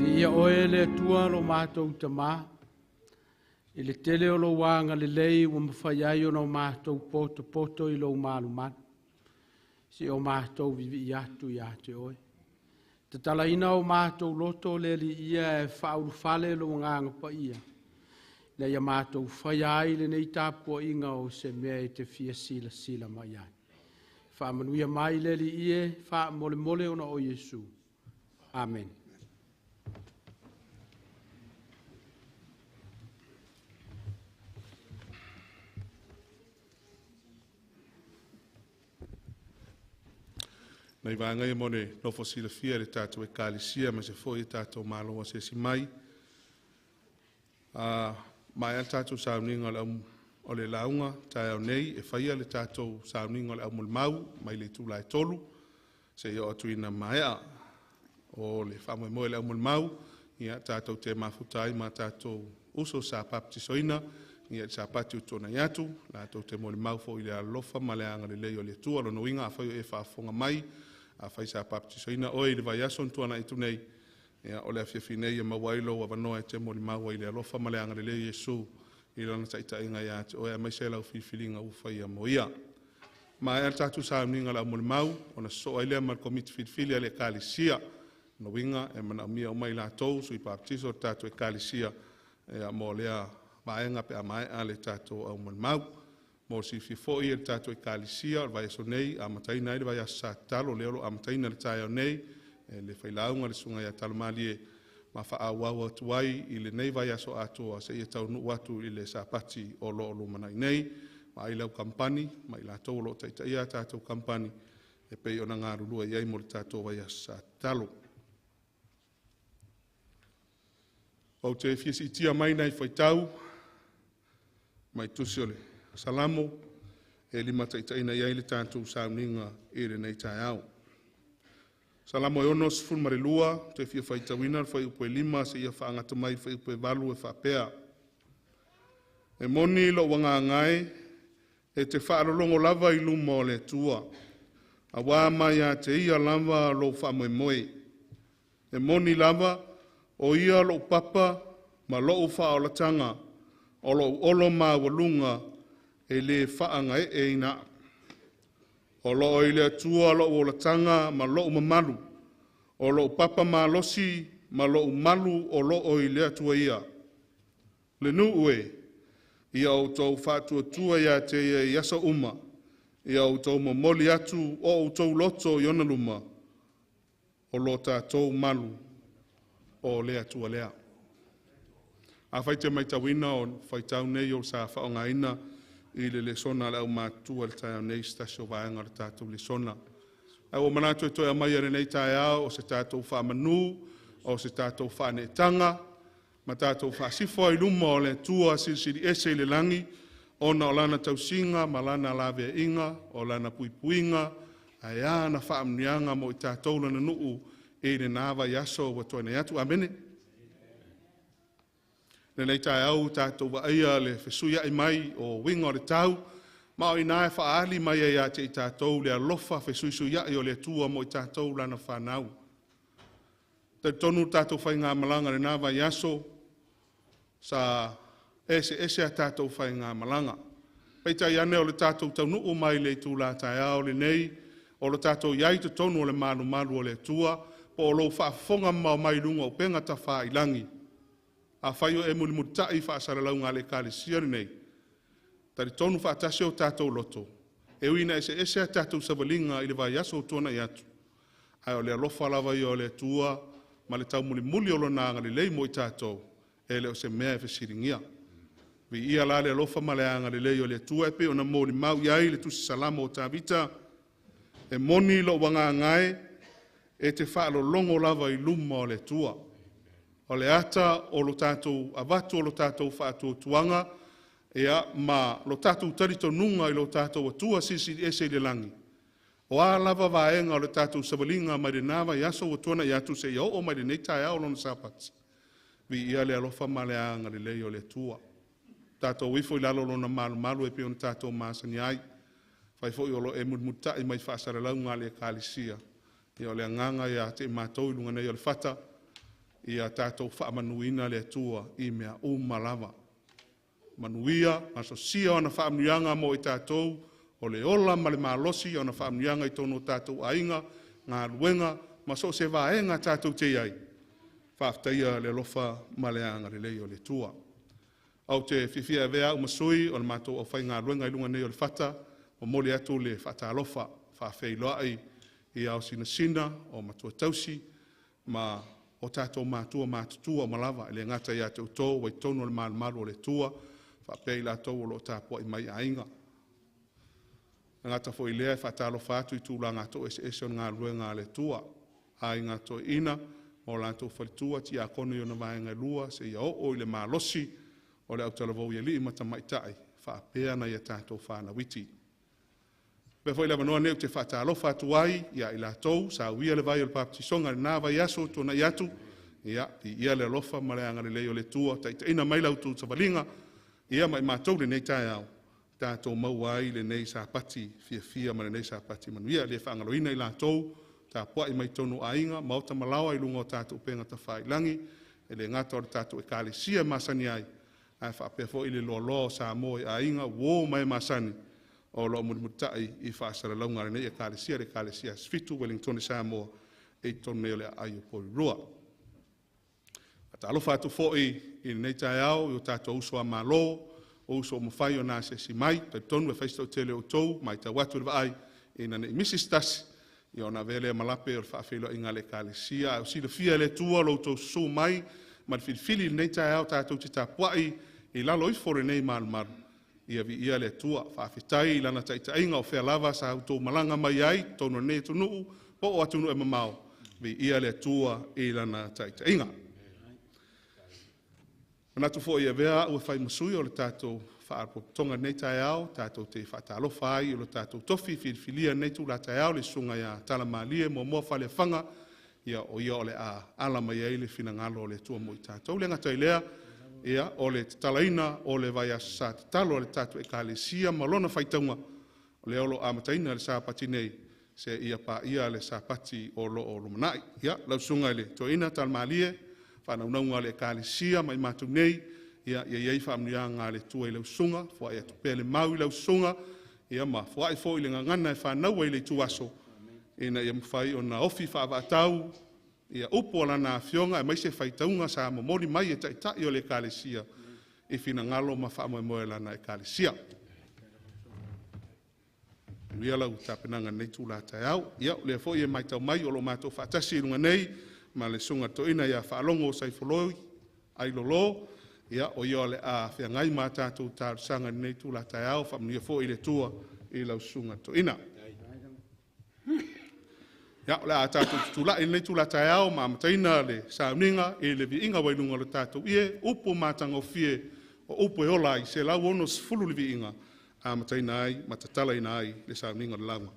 Viia oe le Atua lo matou Tamā, i le tele o lou agalelei ua mafai ai ona o matou potopoto i lou malumalu, si o matou vivii atu ia te oe. Tatalaina o matou loto le Alii ia e faaulufale lou Agaga Paia, ina ia matou faia ai lenei tapuaiga o se mea e te fia silasila mai ai. Faamanuia mai le Alii e faamolemole ona o Iesu. Amene. Nai vaega ia mo le nofo silafia e le tatou Ekalesia aemaise foi e tatou malo asiasi mai. Maea le tatou sauniga o le lauga taeao nei, e faia le tatou sauniga o le aumolimau mai le itula e 3 seia oo atu ina maea. O le faamoemoe o le aumolimau, ia tatou te mafuta ai ma tatou uso sa papatisoina ia i le Sapati ua tuanai atu, latou te molimau foi i le alofa ma le agalelei o le Atua. Lona uiga, afai o e faafofoga mai, afai sa papatisoina oe i le vaiaso na tuanai atu nei, ia, o le afiafi nei e maua ai lou avanoa e te molimau ai i le alofa ma le agalelei o Iesu i lana taitaiga ia te oe, aemaise lau filifiliga ua faia mo ia. Maea le tatou sauniga o le aumolimau, ona sosoo ai lea ma le komiti filifili a le Ekalesia. Lona uiga, e manaomia uma i latou sui papatiso o le tatou Ekalesia ia, mo lea vaega pe a maea le tatou aumolimau. Mo le silafia foi e le tatou Ekalesia, o le vaiaso nei amataina ai le vaiaso sa tatalo, lea o lo o amataina i le taeao nei e le failauga le susuga ia Talamalie, ma faaauau atu ai i lenei vaiaso atoa seia taunuu atu i le Sapati o lo o lumanai nei. Vaai lau kampani ma i latou o lo o taitaia a tatou kampani e pei ona galulue i ai mo le tatou vaiaso sa tatalo. Ou te fia siitia mai nai faitau mai tusi o le Salamo e limataitaiina i ai le tatou sauniga i lenei taeao. Salamo e 62, toe fia faitauina le fuaiupu e 5 seia faagata mai le fuaiupu e 8 e faapea: E moni lou agaga e te faalologo lava i luma o le Atua, auā mai ia te Ia lava lou faamoemoe. E moni lava, o Ia lou papa ma lou faaolataga, o lou olo maualuga e le faagaeeina. O loo i le Atua lou olataga ma lou mamalu, o lou papa malosi ma lou malu o loo i le Atua ia. Le nuu e, ia outou faatuatua ia te ia i aso uma, ia outou momoli atu o outou loto i ona luma, o lo tatou malu o le Atua lea. Afai te matauina o faitau nei o sa faaaogaina i le lesona a le aumatutua i le taeao nei, se tasi o vaega o le tatou lesona. Ae ua manatu e toe aumai e lenei taeao o se tatou faamanu, o se tatou faaneetaga, ma tatou faasifo ai luma o le Atua silisili ese i le lagi, ona o lana tausiga ma lana laveaiga, o lana puipuiga, ae a na faamuniaga mo i tatou lana nuu i lena vaiaso ua tuanai atu. Amene. Lenei taeao ua tatou vaaia le fesuiai mai o uiga o le tau, ma o i ina e faaali mai ai ia te i tatou le alofa fesuisuiai o le Atua mo i tatou lana fanau. Talitonu le tatou faigamalaga i lena vaiaso, sa eseese a tatou faigamalaga. Peitai ane o le tatou taunuu mai le itula taeao lenei, o lo tatou i ai i totonu o le malumalu o le Atua, po o lou faafofoga mamao mai i luga o upega tafailagi. Afai o e mulimulitai faasalalauga a le Ekalesia lenei, talitonu faatasi o tatou loto, e ui ina eseese a tatou savaliga i le vaiaso ua tuanai atu, ae o le alofa lava ia o le Atua ma le taumulimuli o lona agalelei mo i tatou, e le o se mea e fesiligia. Viia la le alofa ma le agalelei o le Atua e pei ona molimau i ai le tusi Salamo o Tavita, e moni lou agaga e te faalologo lava i luma o le Atua. O le ata o lo tatou avatu o lo tatou faatuatuaga, ia, ma lo tatou talitonuga i lo tatou Atua silisili ese i le lagi, o a lava vaega o le tatou savaliga mai lena vaiaso ua tuanai atu seia oo mai lenei taeao lona Sapati, viia le alofa ma le agalelei o le Atua. Tatou ifo i lalo o lona malumalu e pei ona tatou masani ai. Fai foi o lo o e mulimulitai mai faasalalauga a le Ekalesia, ia o le agaga ia te i matou i luga nei o le fata, Ia tatou faamanuina le Atua i mea uma lava. Manuia, gasosia ona faamanuiaga mo i tatou, o le ola ma le malosi, ona faamanuiaga i totonu o tatou aiga, galuega, ma so o se vaega tatou te i ai. Faafetaia le alofa ma le agalelei o le Atua. Ou te fiafia e avea au ma sui o le matou aufaigaluega i luga nei o le fata, momoli atu le faatalofa, faafeiloai i ao sinasina, o matua tausi, ma o tatou matua matutua uma lava, e le gata ia te outou ua i totonu o le malumalu o le Atua, faapea i latou o lo o tapuai mai aiga. E gata foi lea e faatalofa atu i tulaga toeseese o le galuega a le Atua, aiga toeaina, o latou faletua, tiakono i ona vaega e lua, seia oo i le malosi o le autalavou i alii ma tamaitai, faapea nai a tatou fanauiti. Avea foi le avanoa lenei ou te faatalofa atu ai ia i latou sauia le vai o le papatisoga i lena vai aso tuanai atu, ia, viia le alofa ma le agalelei o le Atua, taitaiina mai la outou savaliga, ia ma i matou lenei taeao, tatou maua ai lenei sapati fiafia ma lenei sapati manuia. E le faagaloina i latou tapuai mai totonu o aiga, maota ma laoa i luga o tatou upega tafailagi, e le gata o le tatou ekalesia e masani ai, ae faapea foi le loaloa o Samoa i aiga, uo ma e masani, o lo o mulimulitai i faasalalauga a lenei ekalesia, le Ekalesia Aso Fitu Ueligitone Samoa, e i totonu nei o le aai o Porirua. Faatalofa atu foi i lenei taeao i o tatou uso a Malo, o uso ua mafai ona asiasi mai, talitonu e fai si toatele o outou, matau atu i le vaai, ina ne i misi se tasi, ia ona avea lea ma lape o le faafeiloaiga a le Ekalesia. A o silafia e le Atua lo outou susu mai ma le filifili i lenei taeao tatou te tapuai i lalo ifo o lenei malumalu, ia viia le Atua. Faafetai i lana taitaiga o fea lava sa outou malaga mai ai, totonu o lenei atunuu, po o atunuu e mamao, viia le Atua i lana taitaiga. Manatu foi e avea au e fai ma sui o le tatou faalapotopotoga i lenei taeao, tatou te faatalofa ai i lo tatou tofi filifilia i lenei itula taeao, le susuga ia Talamalie Muamua Faleafaga, ia o ia o le a ala mai ai le finagalo o le Atua mo i tatou. Le gata i lea, ia, o le tatalaina o le vaiaso sa tatalo a le tatou ekalesia ma lona faitauga, o lea o lo o amataina le sapati nei, se ia paia le sapati o lo o lumanai. Ia, lau susuga i le toeaina Talamalie, faanaunauga a le ekalesia ma i matou nei, ia i ai faamanuiaga a le Atua i lau susuga, foai atu pea le mau i lau susuga, ia ma foai foi le gagana e fanau ai le ituaso, ina ia mafai ona ofi faavaatau ia upu o lana afioga, aemaise faitauga sa momoli mai e taitai o le ekalesia i finagalo ma faamoemoe o lana ekalesia. Manuia lau tapenaga i lenei itula taeao. Ia, o lea foi e matau mai o lo o matou faatasi i luga nei ma le susuga toeaina ia Faalogo Saifoloi Ailolo, ia, o ia o le a feagai ma tatou talosaga i lenei itula taeao. Faamanuia foi le Atua i lau susuga toeaina. Ia, o le a tatou tutulai i lenei itula taeao ma amataina le sauniga i le viiga ua i luga o le tatou ie, upu matagofie o upu e ola ai, 160 le viiga, amataina ai ma tatalaina ai le sauniga o le lauga.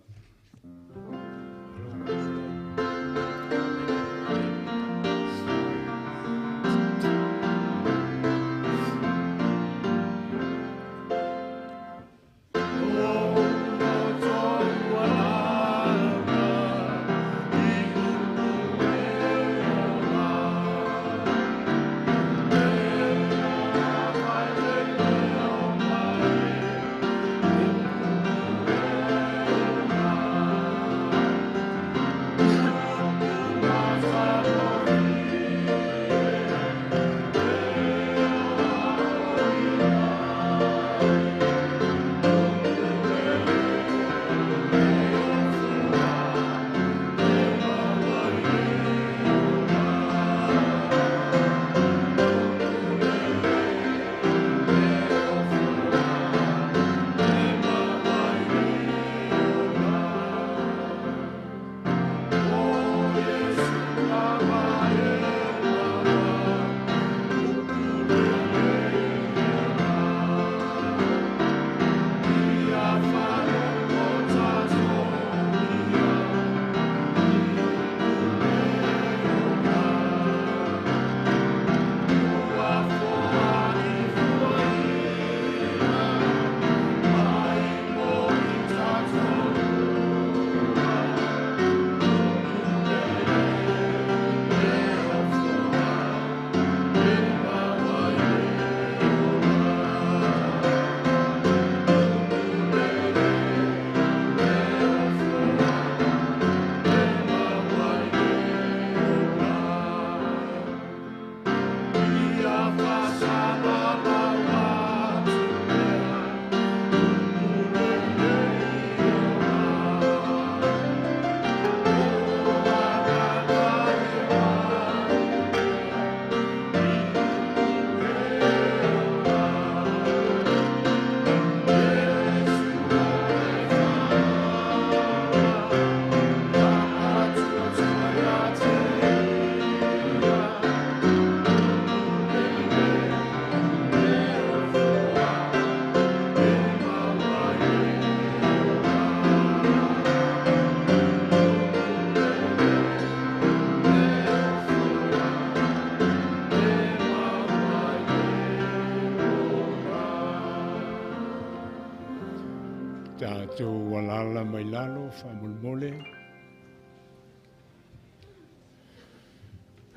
Tatou alala mai lalo faamolemole.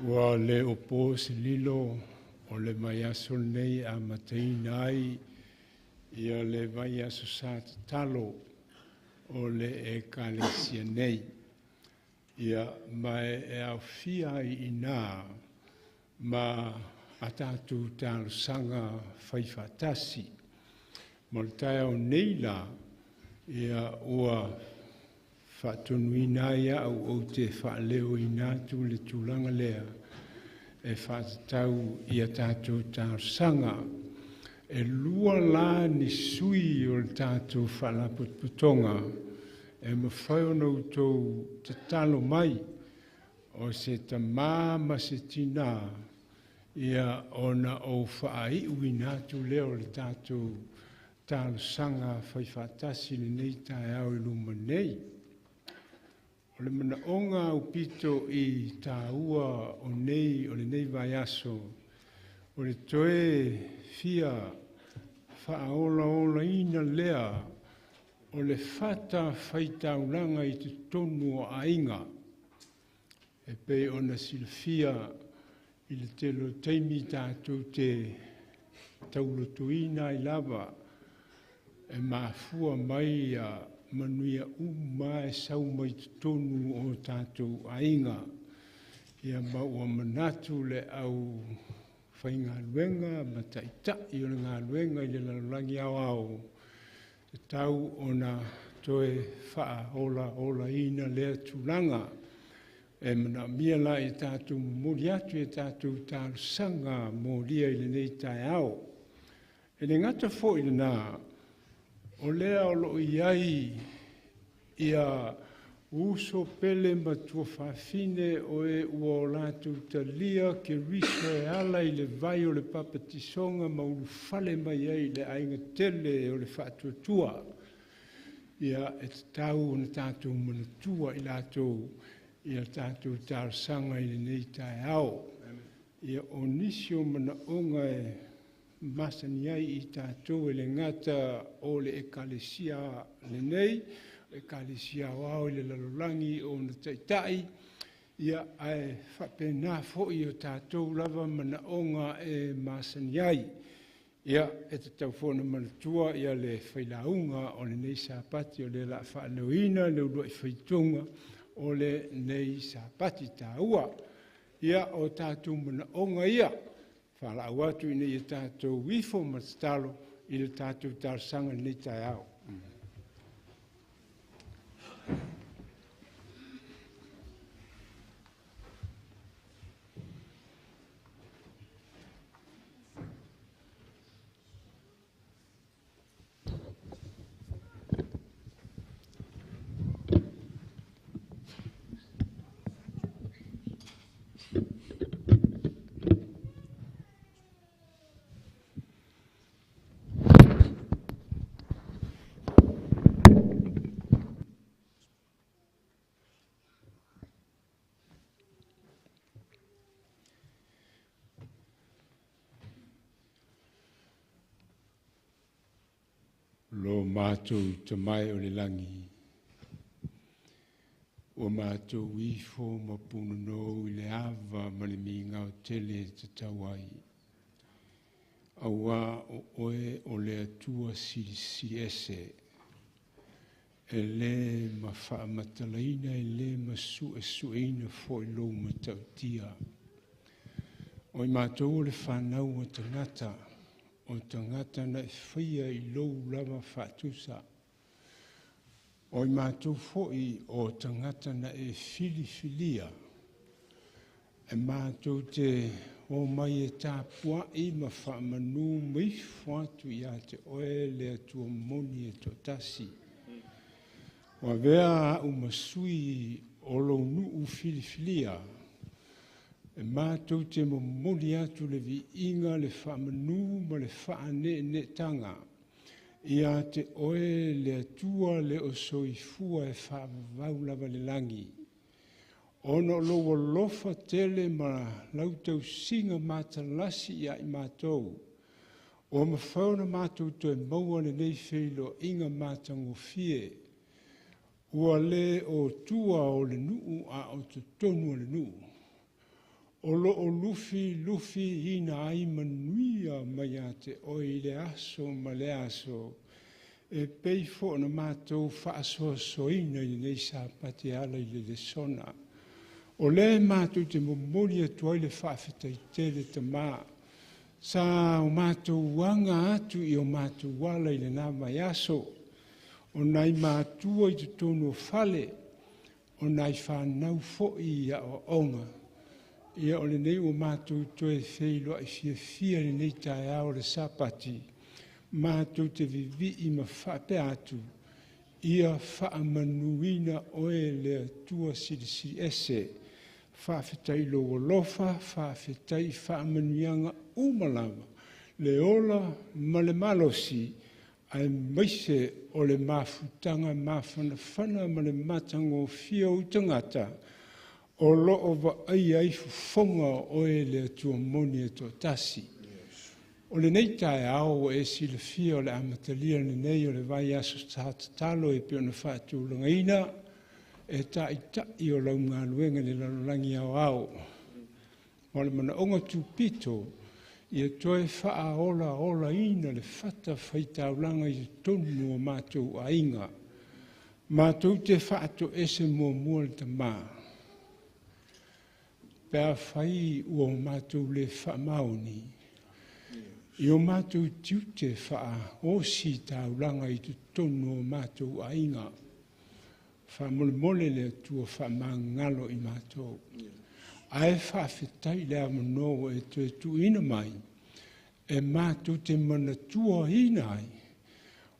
Ua le o po se lilo o le vaiaso lenei e amataina ai ia le vaiaso sa tatalo o le Ekalesia nei. Ia ma e aofia ai i ina ma a tatou talosaga faifaatasi. Ma o le taeao nei la, ia ua faatonuina ai au ou te faaleoina atu le tulaga lea e faatatau i a tatou talosaga. E lua la ni sui o le tatou faalapotopotoga e mafai ona outou tatalo mai, o se tamā ma se tinā, ia ona ou faaiuina atu lea o le tatou talosaga faifaatasi i lenei taeao i luma nei. O le manaoga aupito i tāua o nei o lenei vaiaso, o le toe fia faaolaolaina lea o le fata faitaulaga i totonu o aiga. E pei ona silafia i le tele o taimi tatou te taulotoina ai lava e mafua mai ia manuia uma e sau mai totonu o tatou aiga. Ia ma ua manatu le au faigaluega ma taitai o le galuega i le lalolagi aoao, tatau ona toe faaolaolaina lea tulaga. E manaomia la i tatou momoli atu i tatou talosaga molia i lenei taeao. E le gata foi lena, o lea o loo i ai ia uso pele ma tuafafine o e ua o latou talia Keriso e ala i le vai o le papatisoga ma ulufale mai ai i le aiga tele o le faatuatua. Ia e tatau ona tatou manatua i latou ia tatou talosaga i lenei taeao. Ia o nisi o manaoga e masani ai i tatou e le gata o le Ekalesia lenei, Ekalesia aoao i le lalolagi o ona taitai, ia ae faapena foi o tatou lava manaoga e masani ai. Ia e tatau foi ona manatua ia le failauga o lenei Sapati, o lea o le a faaleoina le uluai faitauga o lenei Sapati taua. Ia o tatou manaoga ia faalaau atu ina ia tatou ifo ma tatalo i le tatou talosaga i lenei taeao. Lo mātou tamai o le langi, ua mātou ifo ma punonou i le ava ma le migao tele e tatau ai. Auā o oe o le Atua silisili ese, e le mafaamatalaina, e le masuesueina foi lou matautia. O i mātou o le whanau o tagata, o tagata na e faia i lou lava faatusa. O i mātou foi o tagata na e filifilia, e mātou te o mai e tapuai ma whaamanu maifo atu ia te oe le Atua moni e toatasi. O avea au masui o lou nuu filifilia, e mātou te momoli atu le viiga, le whaamanu ma le whaaneenetanga. Ia te oe le Atua le o soifua e whaavavau lava le langi. Ona o lou alofa tele ma lau tausiga matalasi ia i mātou. Ua mafai ona matou toe maua lenei feiloaiga matagofie, ua le o tua o le nuu a o totonu o le nuu. O loo lufi lufi ina ai manuia mai ia te oe i le aso ma le aso, e pei foi ona matou faasoasoaina i lenei Sapati e ala i le lesona. O lea matou te momoli atu ai le faafetai tele Tamā, sa o matou aga atu i o matou ala i lena vaiaso, o nai matua i totonu o fale, o nai fanau foi i aoaoga. Ia o lenei ua matou toe feiloai fiafia i lenei taeao o le Sapati, matou te vivii ma faapea atu, ia faamanuina oe le Atua Silisili Ese. Faafetai i lou alofa, faafetai i faamanuiaga uma lava, le ola ma le malosi, aemaise o le mafutaga mafanafana ma le matagofie o ou tagata, o loo vaaia ai fofoga o oe le Atua moni e toatasi. O lenei taeao ua e silafia o le amatalia lenei o le vaiaso sa tatalo e pei ona faatulagaina e taitai o lau galuega i le lalolagi aoao. O le manaoga tupito, ia toe faaolaolaina le fatafaitaulaga i totonu o matou aiga. Matou te faatoese muamua le Tamā, pe afai ua matou le faamaoni i o matou tiute faaositaulaga i totonu o matou aiga, faamolemole le Atua faamagalo i matou. Ae faafetai le avanoa ua e toe tuuina mai e matou te manatuaina ai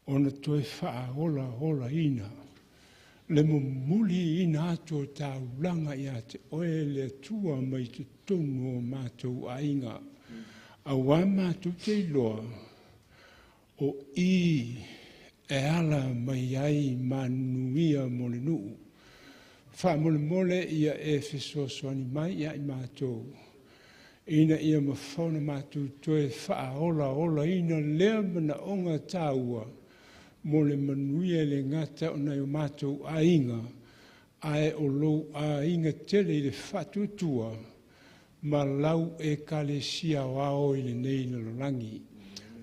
ona toe faaolaolaina le momuliina atu o taulaga ia te oe le Atua mai totonu o matou aiga. Auā matou te iloa o i e ala mai ai manuia mo le nuu. Faamolemole ia e fesoasoani mai ia i matou, ina ia mafai ona matou toe faaolaolaina lea manaoga taua mo le manuia e le gata o nai o matou aiga, ae o lou aiga tele i le faatuatua ma lau Ekalesia aoao i lenei lalolagi.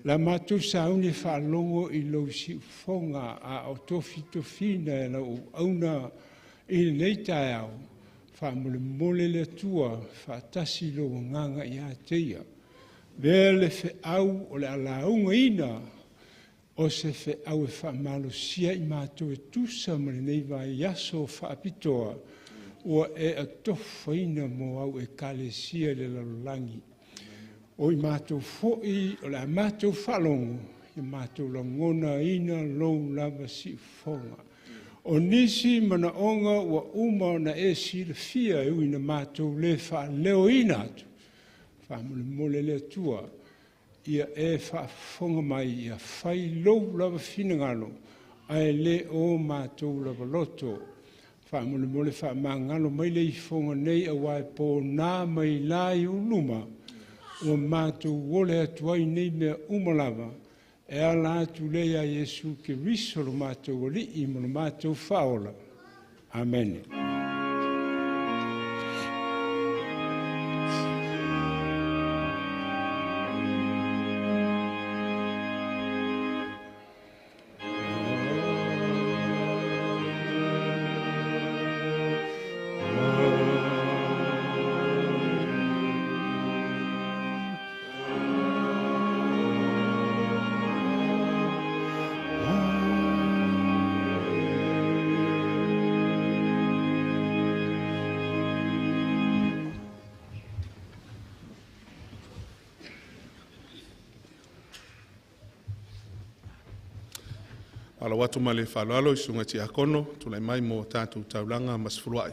La matou sauni e faalogo i lou siufofoga a o tofitofiina e lau auauna i lenei taeao, faamolemole le Atua faatasi lou agaga ia te ia. Avea le feau o le a laugaina o se feau e faamalosia i matou e tusa ma lenei vaiaso faapitoa ua e atofaina mo au Ekalesia i le lalolagi. O i matou foi o le a matou faalogo, ia matou lagonaina lou lava siufofoga. O nisi manaoga ua uma ona e silafia e ui ina matou le faaleoina atu, faamolemole le Atua, ia e faafofoga mai, ia fai lou lava finagalo, ae le o matou lava loto. Faamolemole faamagalo mai le ifoga nei, auā e pona mai la i ou luma, ua matou ole atu ai nei mea uma lava, e ala atu lea ia Iesu Keriso lo matou Alii ma lo matou Faaola. Amene. Alo atu ma le faaaloalo i susuga i tiakono tulai mai mo tatou taulaga ma sefuluai.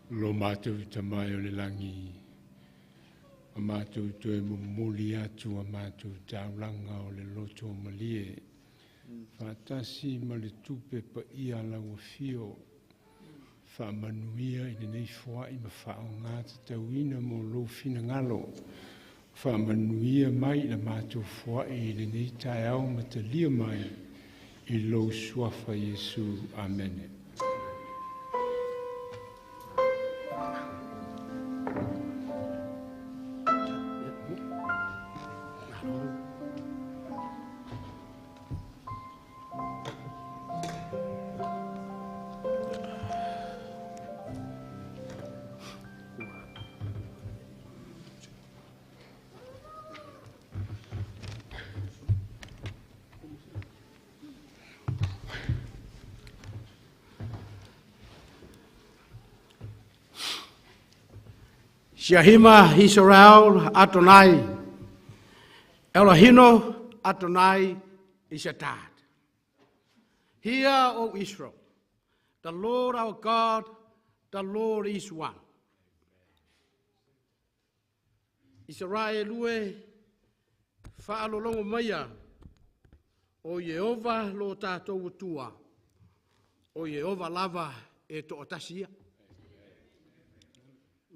Lo matou tamai o le lagi, a matou toe momoli atu a matou taulaga o le loto malie, faatasi ma le tupe paia lau afio, faamanuia i lenei foai ma faaaoga tatauina mo lou finagalo, faamanuia mai i le matou foai i lenei taeao ma talia mai i lou suafa Iesu. Amene. Siahima Israel Adonai, Elohino Adonai Isatad. Hear, O Israel, the Lord our God, the Lord is one. Israel ue faalologo maia o Ieova lo tatou Atua, o Ieova lava e toatasi ia.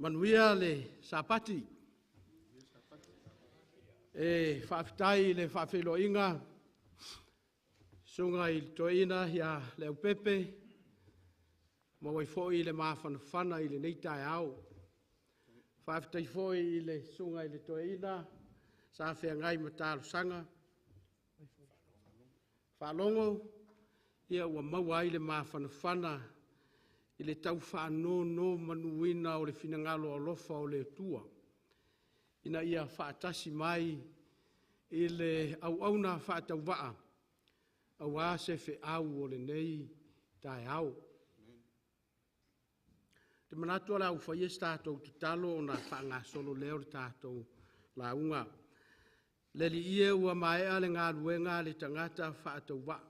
Manuia le Sapati. E faafetai i le faafeiloaiga susuga i le toeaina ia Leaupepe, maua ai foi le mafanafana i lenei taeao. Faafetai foi i le susuga i le toeaina sa feagai ma talosaga faalogo, ia ua maua ai le mafanafana i le tau faanonomanuina o le finagalo alofa o le Atua, ina ia faatasi mai i le auauna faatauvaa aua se feau o lenei taeao. Te manatu o le a ufaia se tatou tatalo ona faagasolo lea o le tatou lauga. Le Alii e, ua maea le galuega a le tagata faatauvaa.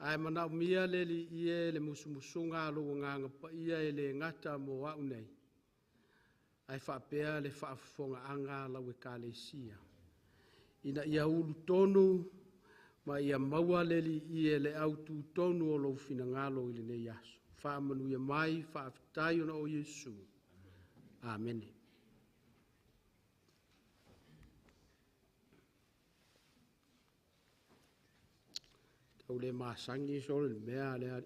Ae manaomia le Alii e le musumusuga a lou Agaga Paia e le gata mo au nei, ae faapea le faafofogaaga a lau Ekalesia, ina ia ulu tonu ma ia maua le Alii e le aututonu o lou finagalo i lenei aso. Faamanuia mai, faafetai ona o Iesu. Amene. Tau le masagi solo le mea lea.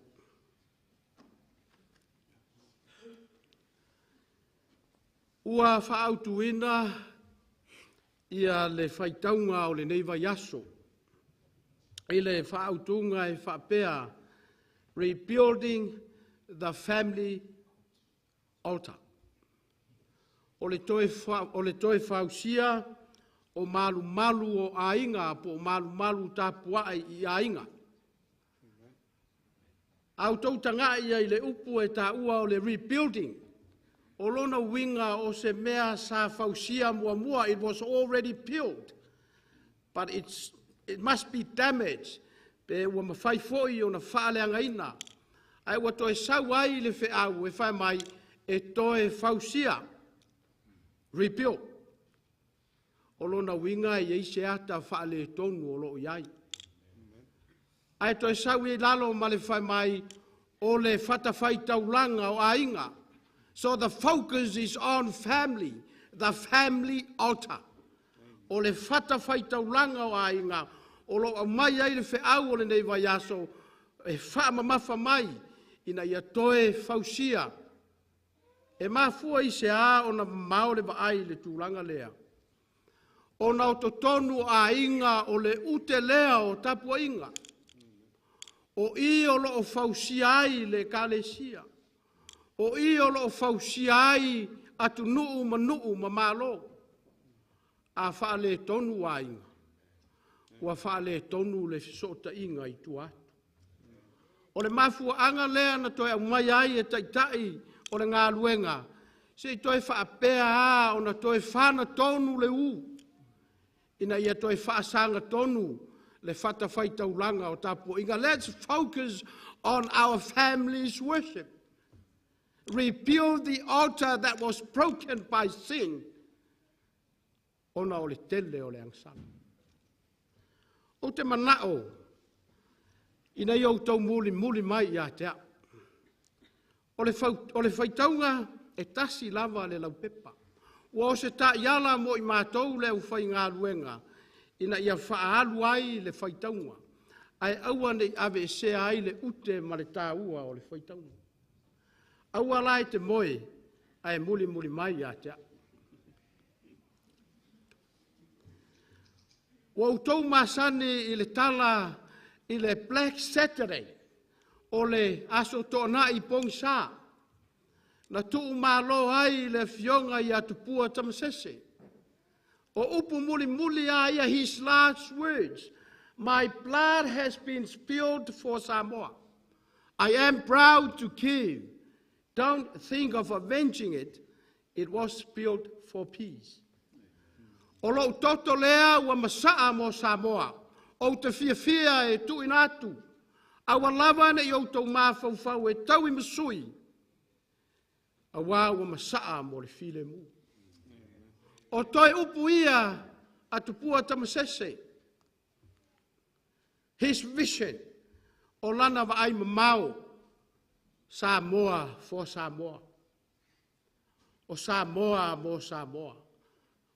Ua faautuina ia le faitauga o lenei vaiaso i le faautuga e faapea, Rebuilding the Family Altar. O le toe fausia o malumalu o aiga po o malumalu tapuai i aiga. A outou tagai ai le upu e taua o le rebuilding, o lona uiga o se mea sa fausia muamua, it was already built, but it must be damaged, pe ua mafai foi ona faaleagaina, ae ua toe sau ai le feau e fai mai e toe fausia, rebuild. O lona uiga e iai se ata faaletonu o loo iai. Ae toe sau i lalo ma le fai mai o le fatafaitaulaga o aiga. So the focus is on family, the family altar. O le fatafaitaulaga o aiga o lo aumai ai le feau o lenei vaiaso e faamamafa mai ina ia toe fausia. E mafua i se a ona mamao le vaai i le tulaga lea. Ona o totonu o aiga o le ute lea o tapuaiga. O i o loo fausia ai le ekalesia. O i o loo fausia ai atunuu ma nuu ma malo. A faaletonu aiga, ua faaletonu le fesootaiga i tua atu. O le mafuaaga lea na toe aumai ai e taitai o le galuega, se i toe faapea a ona toe fana tonu le u, ina ia toe faasaga tonu le fatafaitaulaga o tapuaiga. Let's focus on our family's worship. Rebuild the altar that was broken by sin. Ona o le tele o le agasala. Ou te manao, ina ia outou mulimuli mai ia te au. O le faitauga e tasi lava le laupepa. Ua o se ta'iala mo i matou le aufaigaluega, ina ia faaalu ai le faitauga, ae aua ne i aveesea ai le ute ma le tāua o le faitauga. Aua la e te moe, ae mulimuli mai ia te au. Ua outou masani i le tala i le Black Saturday, o le aso toonai pogisa, na tuumalo ai le afioga ia Tupua Tamasese. O upu mulimuli a ia, his last words, "My blood has been spilled for Samoa. I am proud to give. Don't think of avenging it. It was spilled for peace." O lou toto lea ua masaa mo Samoa. Ou te fiafia e tuuina atu. Aua lava ne i outou mafaufau e tauimasui. Auā ua masaa mo le filemu. O toe upu ia a Tupua Tamasese. His vision, o lana vaai mamao, Samoa for Samoa. O Samoa mo Samoa.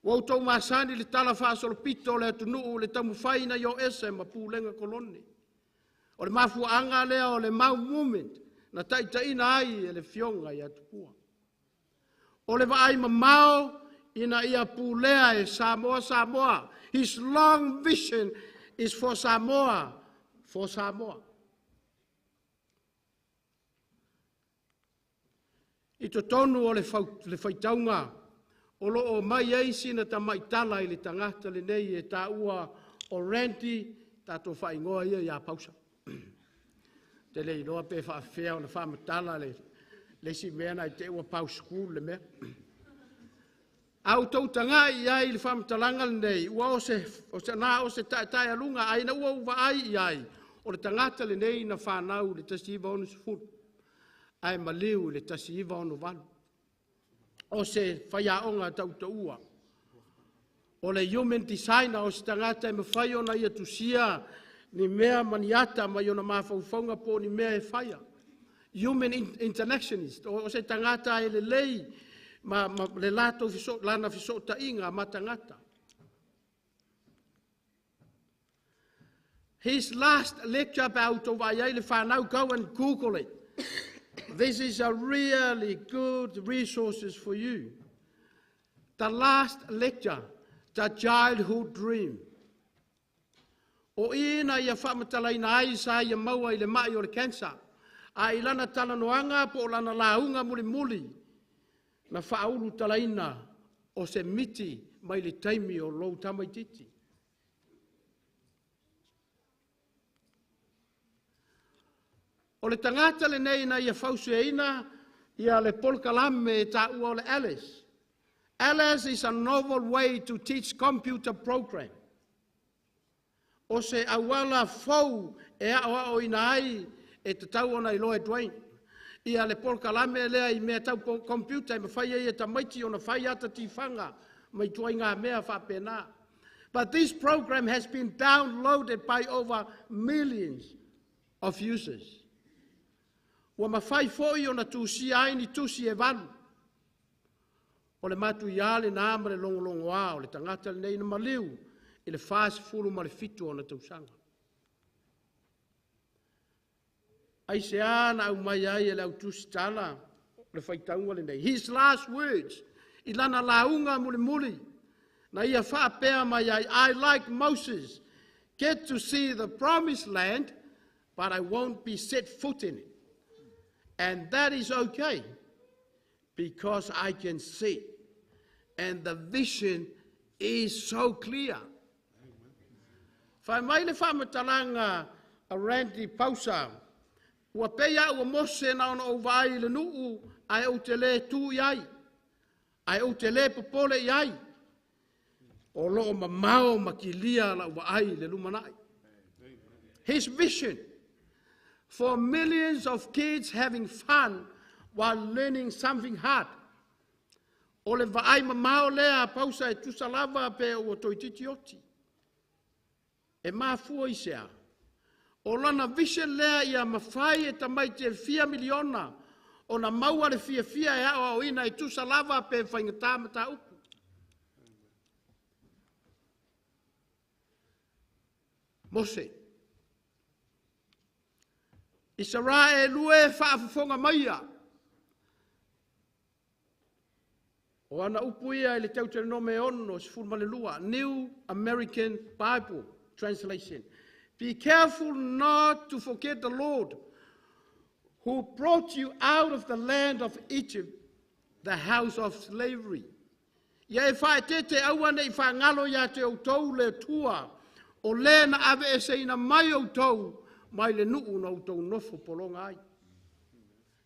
Ua outou masani le tala faasolopito o le atunuu le taumafai ina ia o ese ma pulega kolone. O le mafuaaga lea o le Mau Movement na taitaiina ai e le afioga ia Tupua. O le vaai mamao ina ia pulea e Samoa Samoa. His long vision is for Samoa, for Samoa. I totonu o le faitauga, o loo mai ai sina tamaitala i le tagata lenei e taua o Randy, tatou faaigoa ia ia Pausa. Te le iloa pe faafefea ona faamatala le isi mea na i te ua pau school le mea. A outou tagai i ai i le faamatalaga lenei, ua o se na o se taetae aluga, ai na ua uvaai i ai, o le tagata lenei na whanau le 1960, ae maliu le 1968. O se whaiaonga tautaua. O le human designer o se tagata e mawhai ona ia tusia ni mea maniata mai ona mafaufaunga po ni mea e whaia. Human interactionist, o se tagata e lelei ma le latou fiso, lana fiso tainga ma tagata. His last lecture about Tovaiai le whanau, go and Google it. This is a really good resources for you. The last lecture, the childhood dream. O ina ia whamatalaina ai sa ia maua i le mai o le cancer. A ilana talanoanga po o lana launga muli muli. Na whaulu talaina o se miti mai le taimi o lou tamaititi. O le tagata lenei na ia fausueina ia le polokalame e taua o le Alice. Alice is a novel way to teach computer program. O se auala fou e ao ao ina ai e te tau ona iloa e Dwayne. Ia le polokalame lea i mea tau computer e mawhai ai e tamaiti ona whai ata tiwhanga mai tuai ngā mea whapena. But this program has been downloaded by over millions of users. Ua mawhai foi ona tusia ai ni tusi e valu. O le matu ia le nā ma le longolongoa o le tagata lenei na maliu i le 47 ma le 7 ona tausaga. Ai se ana au mai ai e le au tusi tala le faitauga lenei. His last words, i lana launga mulimuli, na ia whaapea mai ai, I like Moses, get to see the promised land, but I won't be set foot in it. And that is okay, because I can see. And the vision is so clear. Whai mai le whamatalanga a Randy Pausa, ua peia ua mose na ona o vai le nuu, ai o te le tū i ai, ai o te le popole i ai, o loo mamao makilia la ua ai le lumanai. His vision for millions of kids having fun while learning something hard. O le vaai mamao lea pausa e tusa lava pe ua toeitiiti oti. E mafua i se a? O lana vision lea ia mafai e tamaiti e fia miliona ona maua le fiafia e aoaoina e tusa lava pe faigata mataupu. Mose. Isaraelu e faafofoga maia. O ana upu ia i le Teuteronome 6:12, New American Bible Translation. Be careful not to forget the Lord who brought you out of the land of Egypt, the house of slavery. Ia e faaeteete aua ne i faagalo ia te outou le Atua, o le na aveeseina mai outou mai le nuu na outou nofo pologa ai.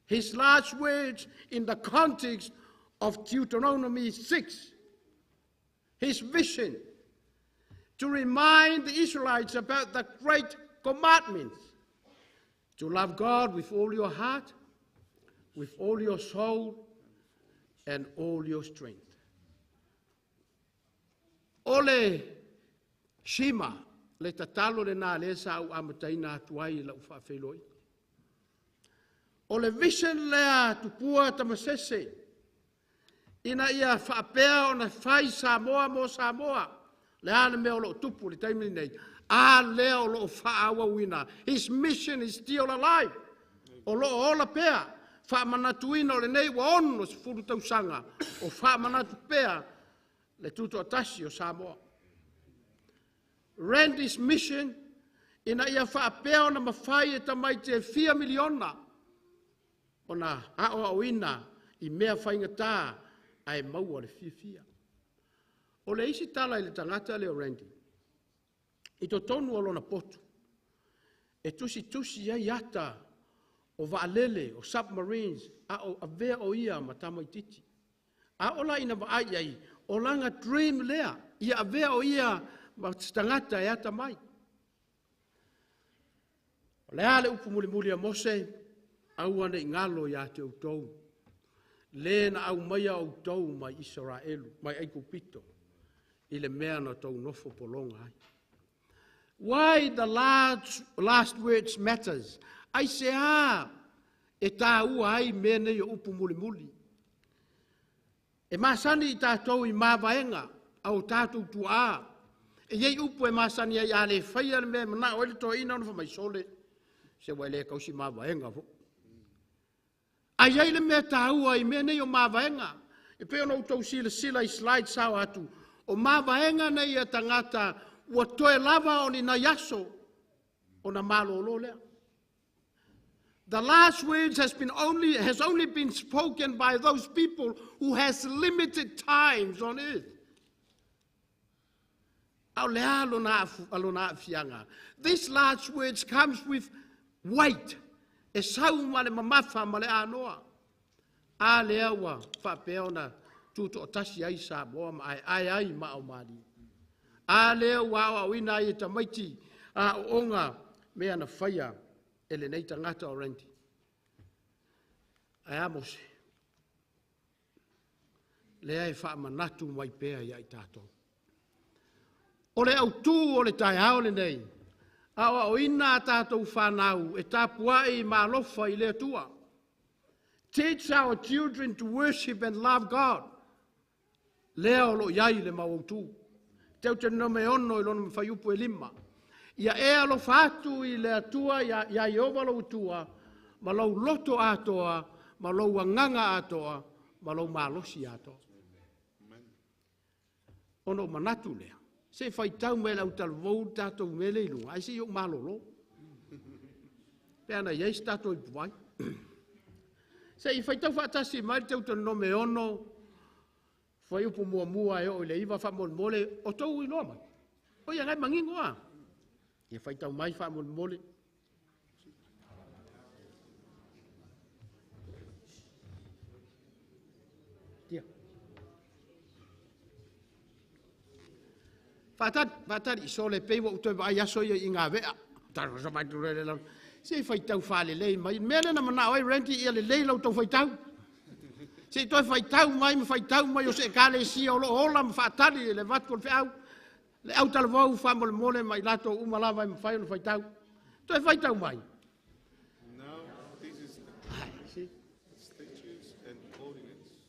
His last words in the context of Deuteronomy 6, his vision to remind the Israelites about the great commandments, to love God with all your heart, with all your soul, and all your strength. O le Shema, le tatalo lena lea sa ou amataina atu ai i lau faafeiloaiga. O le vision lea tupua tamasese, ina ia faapea ona fai Samoa mo Samoa. Le a le mea o loo tupu le taimi nei, a lea o loo faaauauina. His mission is still alive. O loo ola pea, faamanatuina o lenei ua 60 tausaga, o faamanatu pea le tutoatasi o Samoa. Randy's mission ina ia faapea ona mafai e tamaiti e fia miliona ona aoaoina i mea faigata ae maua le fiafia. O le isi tala i le tagata lea o Randy, i totonu o lona potu, e tusitusi ai ata o vaalele, o submarines, a o avea o ia ma tamaitiiti. A o la ina vaai ai, o lana dream lea, ia avea o ia ma tagata e ata mai. O le a le upu mulimuli a Mose, aua ne i galo ia te outou, le na aumaia outou mai Isaraelu, mai Aikupito, i le mea na tou nofo pologa ai. Why the last words matters? Ai se a e tāua ai mea nei o upu mulimuli. E masani i tātou i mavaega au tātou tuaa. E iei upu e masani ai a le whaia le mea mana o le toeaina ona fai mai sole. Se ua le kausi mavaega fo. Ai ai le mea tāua i mea nei o mavaega. E pe ona outou silasila i slide sao atu. O mavaega nei a tagata ua toe lava o ni nai aso ona malolo lea. The last words has only been spoken by those people who has limited times on earth. Ao le alo na aafiaga. This last words comes with weight. E sau ma le mamafa ma le anoa. A lea ua faapea ona tutoatasi ai Samoa ma aeae ai ma au mali. A lea ua aoaoina ai e tamaiti aooga mea na faia e lenei tagata o Randy. Ae a Mose, lea e faamanatu mai pea ia i tatou. O le autū o le taeao lenei, aoaoina a tatou whanau e tapuai ma alofa i le Atua. Teach our children to worship and love God. Lea o lo iai le mau autū. Teuteronome 6 i lona fuaiupu e 5. Ia e alofa atu i le Atua ia Ieova lou Atua, ma lou loto atoa, ma lou agaga atoa, ma lou malosi atoa. Ona o manatu lea, se faitau mai le autalavou tatou mele i luga, ai se i ou malolo. Pe ana iai se tatou i puai. Se i faitau faatasi mai le Teuteronome 6, fuaiupu muamua e oo i le 9 faamolemole, o tou iloa mai. O ia ngai mangingo a. Ia faitau mai faamolemole. Tia. Faatali, faatali, so le pei ua ou toe vaai aso ia i ngā vea. Se i faitau faalelei mai. Mea lea na manao ai Randy ia lelei la outou faitau. Se i toe faitau mai ma faitau mai o se ekalesia o loo ola ma faatali le avatu o le feau. Le autalavou faamolemole ma i latou uma lava e mafai ona faitau. Toe faitau mai. Now, this is the See? statutes and ordinance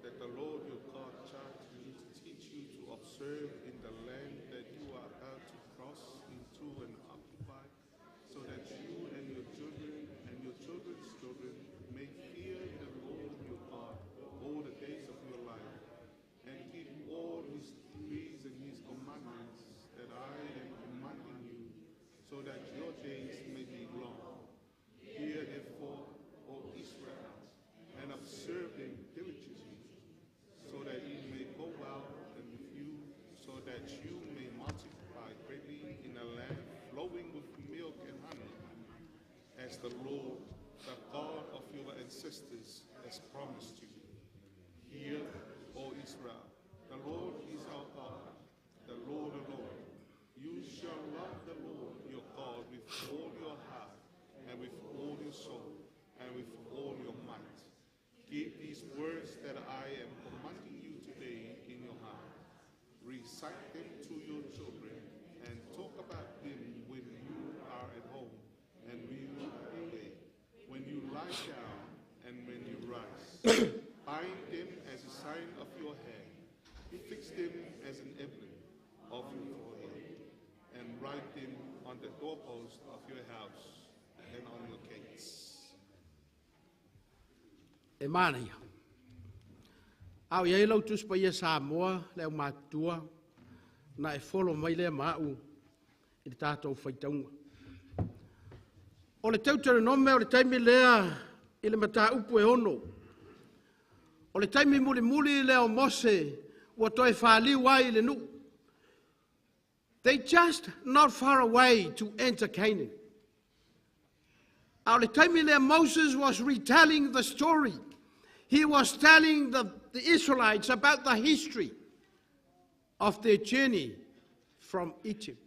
that the Lord your God charged me to teach you to observe in the land that you are about to cross into and occupy, so that you and your children and your children's children may fear the Lord your God all the days of your life, and keep all his decrees and his commandments that I am commanding you, so that your days may be long. Hear therefore, O Israel, and observe them diligently, so that it may go well and with you, so that you may multiply greatly in a land flowing with milk and honey, as the Lord, the God of your ancestors, has promised you. Hear, O Israel, the Lord is our God, the Lord alone. You shall love the Lord your God with all your heart, and with all your soul, and with all your might. Keep these words that I am commanding you today in your heart. Recite them to your children, and talk about them when you are at home, and when you away, when you lie down, and when you rise. Bind them as a sign of your hand, fix them as an emblem of your forehead, and write them on the doorpost of your house and on your gates. E manaia. A o i ai lau Tusi Paia Samoa, le aumatutua, na e follow mai lea ma au i le tatou faitauga. O le Teuteronome o le taimi lea i le mataupu e 6. O le taimi mulimuli lea o Mose ua toe faliu ai i le nuu. They just not far away to enter Canaan. A o le taimi lea, Moses was retelling the story. He was telling the Israelites about the history of their journey from Egypt.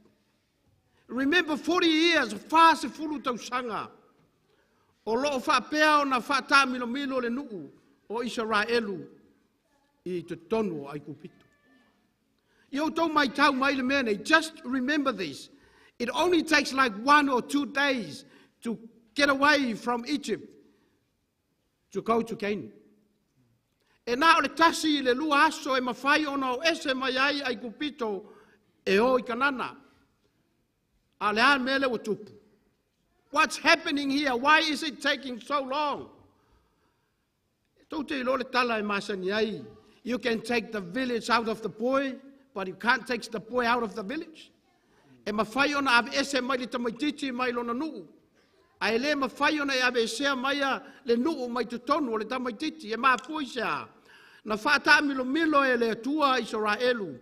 Remember, 40 years, 40 tausaga, o loo faapea ona faatamilomilo le nuu o Isaraelu i totonu o Aikupito. I outou maitau mai le mea nei, just remember this. It only takes like 1 or 2 days to get away from Egypt to go to Canaan. E na o le 1 i le 2 aso e mafai ona o ese mai ai Aikupito e o i Kanana. A le a mea le ua tupu? What's happening here? Why is it taking so long? Tou te iloa le tala e masani ai. You can take the village out of the boy, but you can't take the boy out of the village. E mafai ona ave ese mai le tamaititi mai lona nuu. A e le mafai ona e ave esea mai a le nuu mai totonu o le tamaititi. E mafua i se a. Na whaatamilomilo e le Atua Israelu.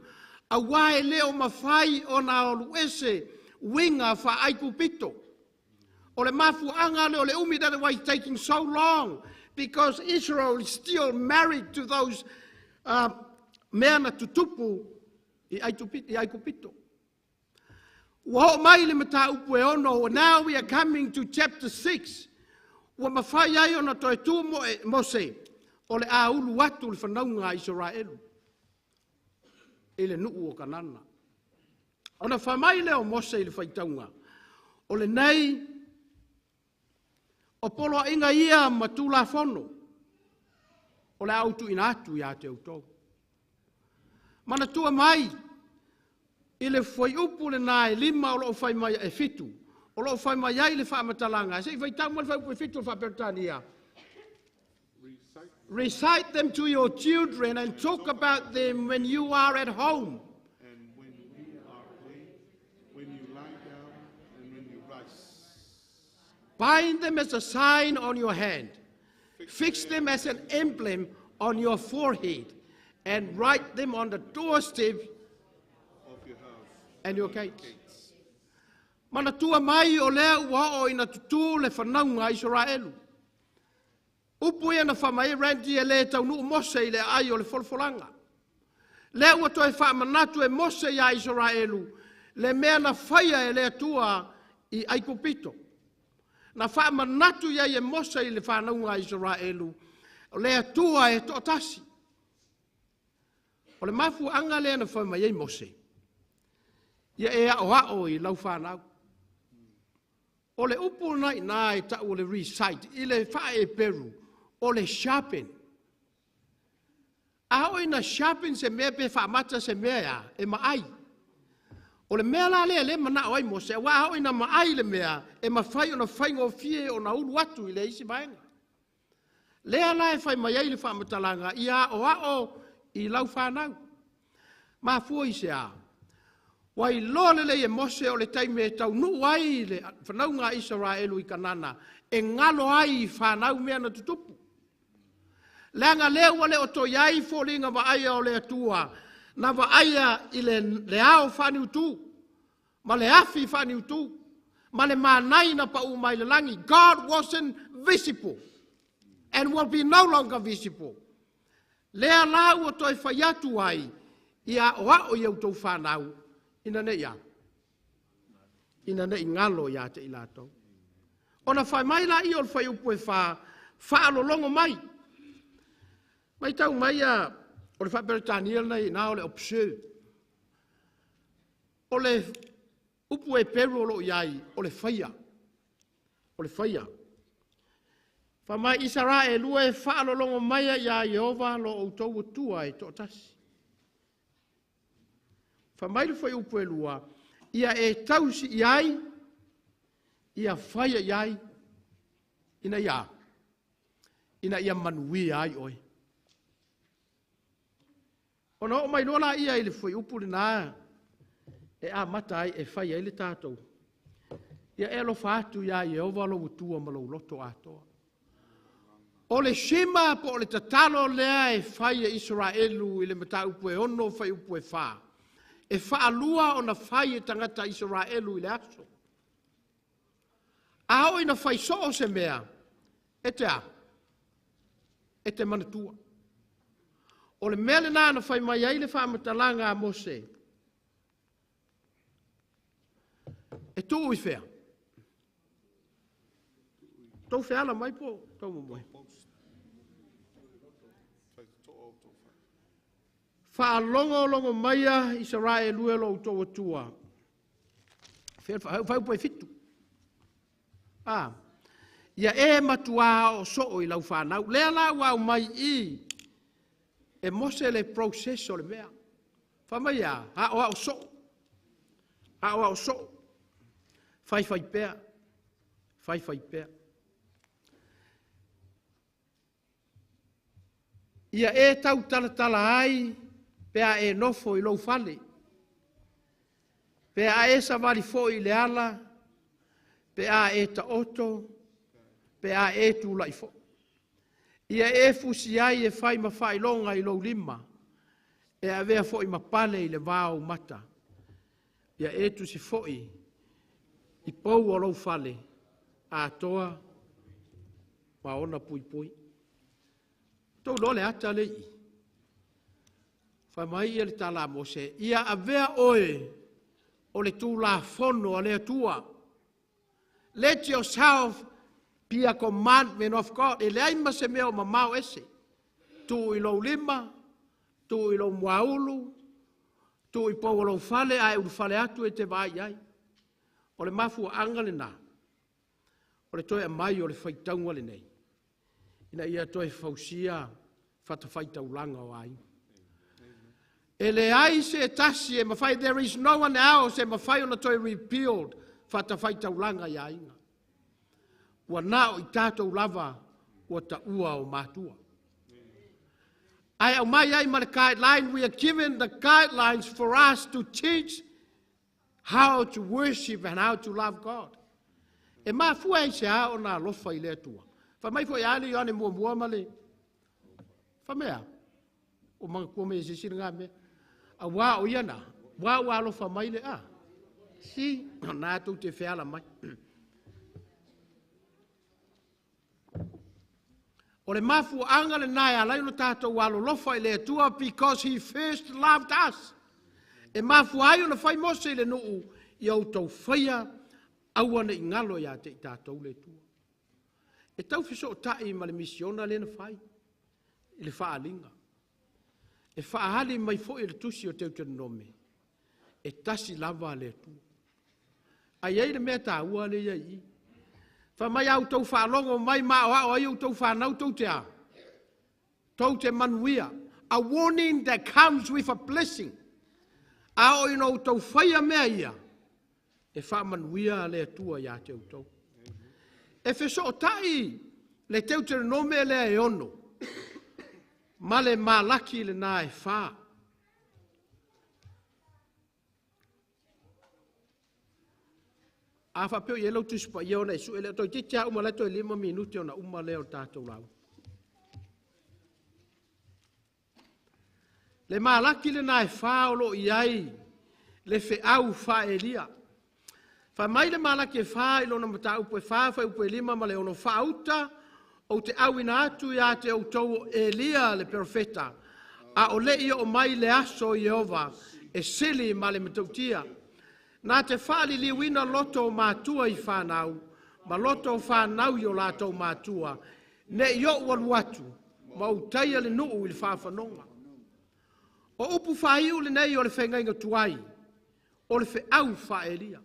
Auā e le o mafai ona olu ese uiga faa-Aikupito. O le mafuaaga le o le umi, that why it's taking so long. Because Israel is still married to those mea na tutupu i Aikupito. Ua oo mai le mataupu e 6. Now we are coming to chapter 6. Ua mafai ai ona toe tu mo e, Mose o le a ulu atu le fanauga a Israelu i le nuu o Kanana. Ona faamai lea o Mose i le faitauga. O lenei o poloaiga ia ma tulafono o le a ou tuuina atu ia te outou. Manatua mai i le fuaiupu lena e 5 o loo fai mai e 7. O loo fai mai ai le faamatalaga. Se i faitau mai le fuaiupu e 7 o le faaperetania. Recite Recite them to your children and talk about them when you are at home. And when you are away, when you lie down, and when you rise. Bind them as a sign on your hand. Fix them as an emblem on your forehead and write them on the doorstep of your house and your gates. Gates. Manatua mai o lea ua oo ina tutū le fanauga a Israelu. Upu ia na faamai Randy e le taunuu Mose i le ai o le folafolaga. Lea ua toe faamanatu e Mose ia Israelu le mea na faia e le Atua i Aikupito. Na faamanatu i ai e Mose i le fanauga a Isaraelu, o le Atua e toatasi. O le mafuaaga lea na fai mai ai Mose, ia e aoao i lau fanau. O le upu na i ina e tau o le recite, i le faa-Eperu, o le sharpen. A oo ina sharpen se mea pe faamata se mea ea, e maai. O le mea la lea le manao ai Mose, aua a oo ina maai le mea, e mafai ona faigofie ona ulu atu i le isi vaega. Lea la e fai mai ai le faamatalaga, ia aoao i lau fanau. Mafua i se a? Ua iloa lelei e Mose o le taimi e taunuu ai le fanauga a Isaraelu i Kanana, e galo ai i fanau mea na tutupu. Leaga lea ua le o toe i ai foliga vaaia o le Atua, na vaaia i le ao faaniutu, ma le afi faaniutu, ma le manai na pau mai le lagi. God wasn't visible and will be no longer visible. Lea la ua toe fai atu ai, ia aoao i outou fanau, ina nei a, ina nei galo ia te i latou. Ona fai mai la ia o le fuaiupu e 4, faalologo mai. Mai tau mai a, o le faaperetania lena i ina o le observe. O le upu e peru o loo i ai, o le faia. O le faia. Fa mai Isaraelu e faalologo mai ia Ieova lo outou Atua e toatasi. Fa mai le fuaiupu e 2, ia e tausi i ai, ia faia i ai, ina ia manuia ai oe. Ona oo mai loa la ia i le fuaiupu lena e amata ai e fai ai le tatou. Ia e alofa atu ia Ieova lou Atua ma lou loto atoa. O le shima po o le tatalo lea e fai e Isaraelu i le mataupu e 6 fuaiupu e 4. E faalua ona fai e tagata Isaraelu i le aso. A oo ina fai soo se mea, e te a? E te manatua. O le mea lena na fai mai ai le faamatalaga a Mose. E tuu i fea? Tau feala mai po, tau momoe. Faalogologo maia Isaraelu e lo outou Atua. Fai upu e 7. Ia e matua o soo i lau whanau. Lea la ua au mai i e Mose le process o le mea. Fa mai ia, a o soo. A o soo. Fai fai pea. Fai fai pea. Ia e tau talatala ai pea e nofo i lou fale. Pea e savali foi i le ala. Pea e taoto. Pea e tūlai fo. Ia e fusi ai e fai ma whailonga i lou lima. E avea foi ma pale i le vao mata. Ia e tusi foi i pau o lou fale. Atoa ma ona pui pui. Tau loa le ata le i. Fai mai ia le tala a Mose, ia avea oe o le tulafono a le Atua. Let yourself be a commandment of God. E leai ma se mea o mamao ese. Tu i lou lima, tu i lou muaulu, tu i pau o lou fale, a e ulufale atu e te vaai ai. O le mafuaaga lena, o le toe aumai o le faitauga lenei, ina ia toe fausia fatafaitaulaga o aiga. E leai se tasi e mafai, there is no one else e mafai ona toe rebuild fatafaitaulaga i aiga. Ua nao i tātou lava ua taua o matua. Ai au mai ai ma le guideline, we are given the guidelines for us to teach how to worship and how to love God. E mafua ai se a ona alofa i le Atua. Fa mai foi ale Ioane muamua ma le fa mea. O manatua mai e se sili ngā mea. A wā o ia nā, wā ua alofa mai le a. Si, nā tau te wheala mai. O le mafuaaga le nai a lai no tātou alolofa i le Atua because he first loved us. E mafua ai ona fai Mose i le nuu i outou faia Aua ne i galo ia te i tatou le Atua. E tau fesootai ma le misiona lea na fai i le faaaliga. E faaali mai foi le tusi o Teuteronome, e tasi lava le Atua. Ae i ai le mea taua lea e i ai i i. Fai mai a outou faalogo mai ma aoao ai outou fanau tou te a? Tou te manuia. A warning that comes with a blessing. A oo ina outou faia mea ia, e faamanuia le Atua ia te outou. E fesootai le Teuteronome lea e 6, ma le Malaki lena e 4. A faapea o i ai lau Tusi Paia ona e sue lea, toeitiiti lava uma o la e toe 5 minute ona uma lea o le tatou lauga. Le Malaki lena e 4 o lo o i ai le feau faa-Elia. Fai mai le Malaki e 4 i lona mataupu e 4, fuaiupu e 5 ma le 6, faauta ou te auina atu ia te outou o Elia le perofeta, a o le i oo mai le aso o Ieova e sili ma le matautia. Na te faaliliuina loto o matua i fanau, ma loto o fanau i o latou matua, ne i ou alu atu, ma ou taia le nuu i le faafanoga. O upu faaiu lenei o le feagaiga tuai, o le feau faa-Elia.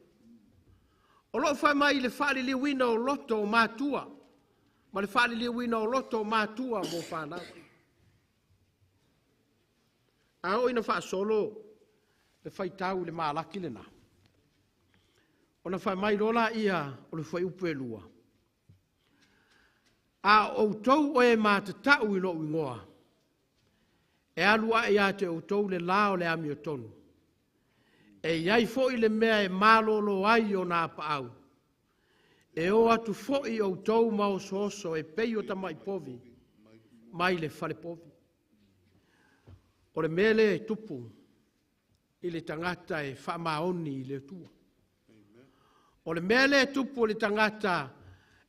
O loo fai mai i le faaliliuina o loto o matua, ma le faaliliuina o loto o matua mo fanau. A oo ina faasolo le faitau i le Malaki lena, ona fai mai loa laia o le fuaiupu e 2, a outou o e matatau i lou igoa, e alu ae ia te outou le la o le amiotonu, e i ai foi le mea e malolo ai ona apaau, e o atu foi outou ma osooso e pei o tamai povi mai le falepovi. O le mea lea e tupu i le tagata e faamaoni i le Atua. O le mea lea e tupu i le tagata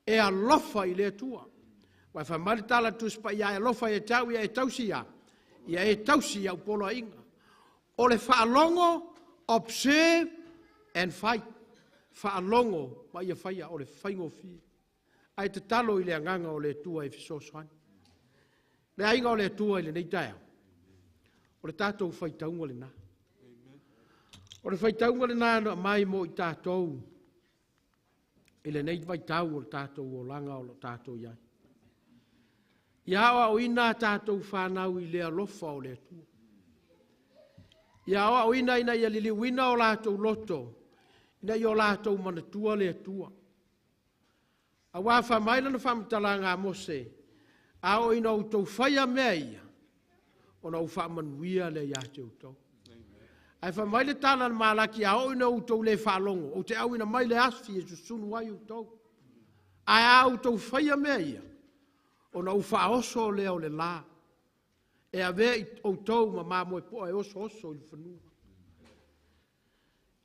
e alofa i le Atua. Ua fai mai le tala a le Tusi Paia, e alofa ia te au, ia e tausi ia, ia e tausi i au poloaiga. O le faalogo, observe and fight. Faalogo ma ia faia, o le faigofie. Ae tatalo i le agaga o le Atua e fesoasoani. Le aiga o le Atua i lenei taeao, o le tatou faitauga lena. O le faitauga lena na aumai mo i tatou i lenei vaitau o le tatou olaga o lo o tatou i ai. Ia aoaoina a tatou fanau i le alofa o le Atua. Ia aoaoina ina ia liliuina o latou loto, ina ia o latou manatua le Atua. Aua fai mai lana faamatalaga a Mose, a oo ina outou faia mea ia, ona ou faamanuia lea ia te outou. Ae fai mai le tala a le Malaki, a oo ina outou le faalogo, ou te auina mai le afi e susunu ai outou. Ae a outou faia mea ia, ona ou faaoso lea o le la, e avea i outou ma mamoepoa e osooso i le fanua.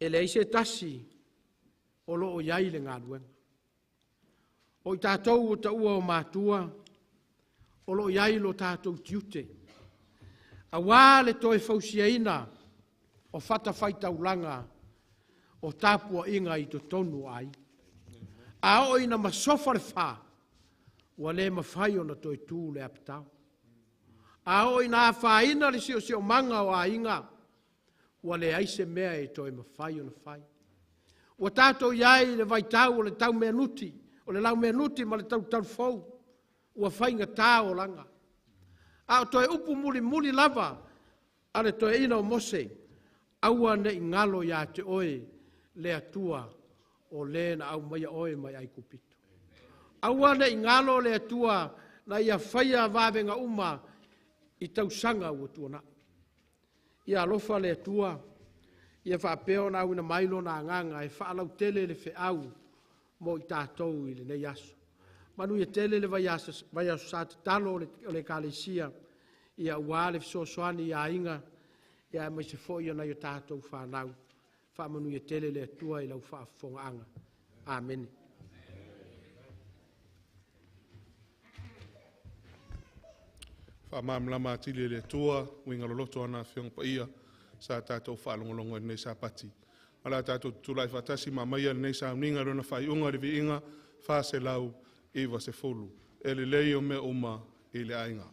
E leai se tasi o lo o i ai le galuega. O i tatou o taua o matua, o lo o i ai lo tatou tiute. Aua le toe fausiaina o fatafaitaulaga o tapuaiga i totonu o aiga. A oo ina masofa le fa, ua le mafai ona toe tu le apatao. A oo ina afaina le siosiomaga o aiga, ua leai se mea e toe mafai ona fai. Ua tatou i ai i le vaitau o le taumeanuti, o le laumeanuti ma le talutalufou, ua faigata olaga. A o toe upu mulimuli lava a le toeaina o Mose, aua ne i galo ia te oe le Atua o le na aumaia oe mai Aikupito. Aua ne i galo le Atua na ia faia vavega uma i tausaga ua tuanai. Ia alofa le Atua, ia faapea ona auina mai lona agaga e faalautele le feau mo i tatou i lenei aso. Manuia tele le vaiaso sa tatalo o le Ekalesia, ia ua le fesoasoani i aiga, ia aemaise foi o nai o tatou fanau. Faamanuia tele le Atua i lau faafofogaaga. Amene. Faamalamalama atili e le Atua uiga loloto o ana Afioga Paia sa tatou faalogologo i lenei Sapati. O le a tatou tutulai faatasi ma aumaia lenei sauniga i lona faaiuga i le viiga 490. E lelei o mea uma i le aiga.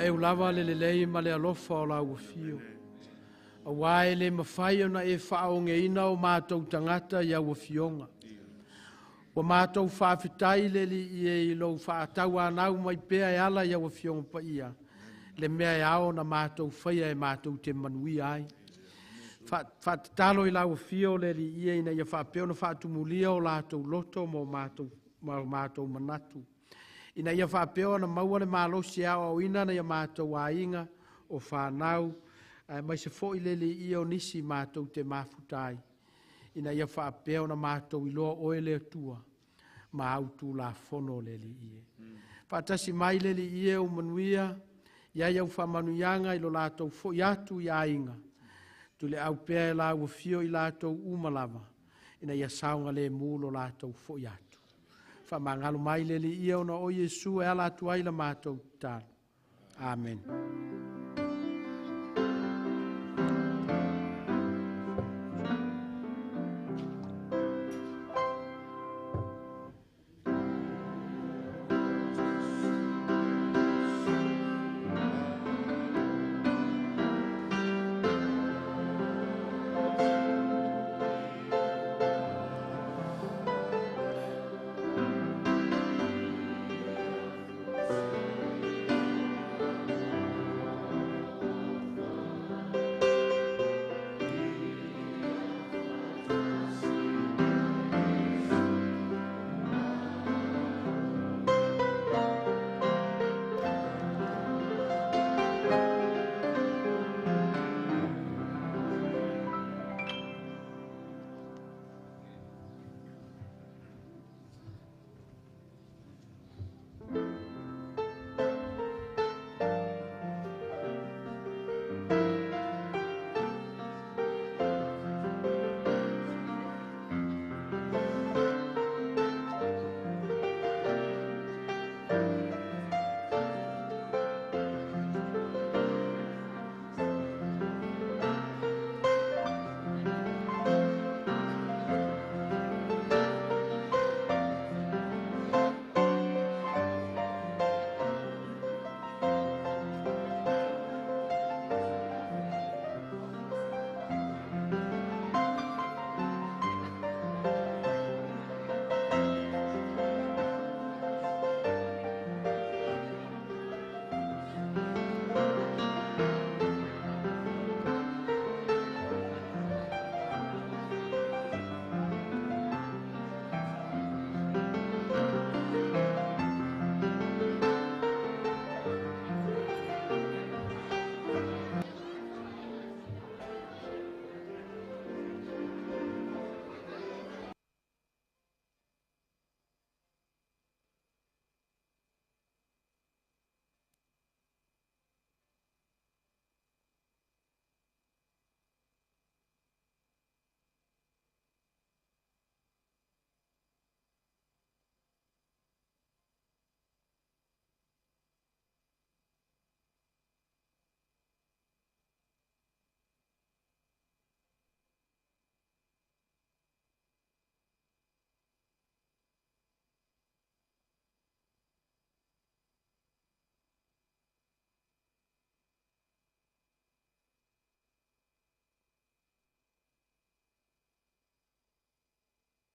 E lava le lelei ma le alofa o lau afio. Aua e le mafai ona e faaogeina o mātou tagata i au afioga. Ua mātou faafetai le Alii e i lou faatauanau mai pea e ala i au afioga paia, le mea e ao na mātou faia e mātou te manuia ai. Faatatalo i lau afio le Alii e ina ia faapea ona faatumulia o latou loto ma o mātou manatu. Ina ia faapea ona maua le malosi aoaoina na ia mātou aiga o whanau, mai se foi le Alii o nisi mātou te mafuta ai. Ina ia faapea ona mātou iloa oe le Atua, ma au tulafono le Alii e. Faatasi mai le Alii e o manuia, ia iau faamanuiaga i lo latou foi atu i aiga. Tule au pea e lau afio i latou uma lava, ina ia saoga le mu lo latou foi atu. Faamagalo mai le Alii ia ona o Iesu e ala atu ai la matou tatalo. Amen.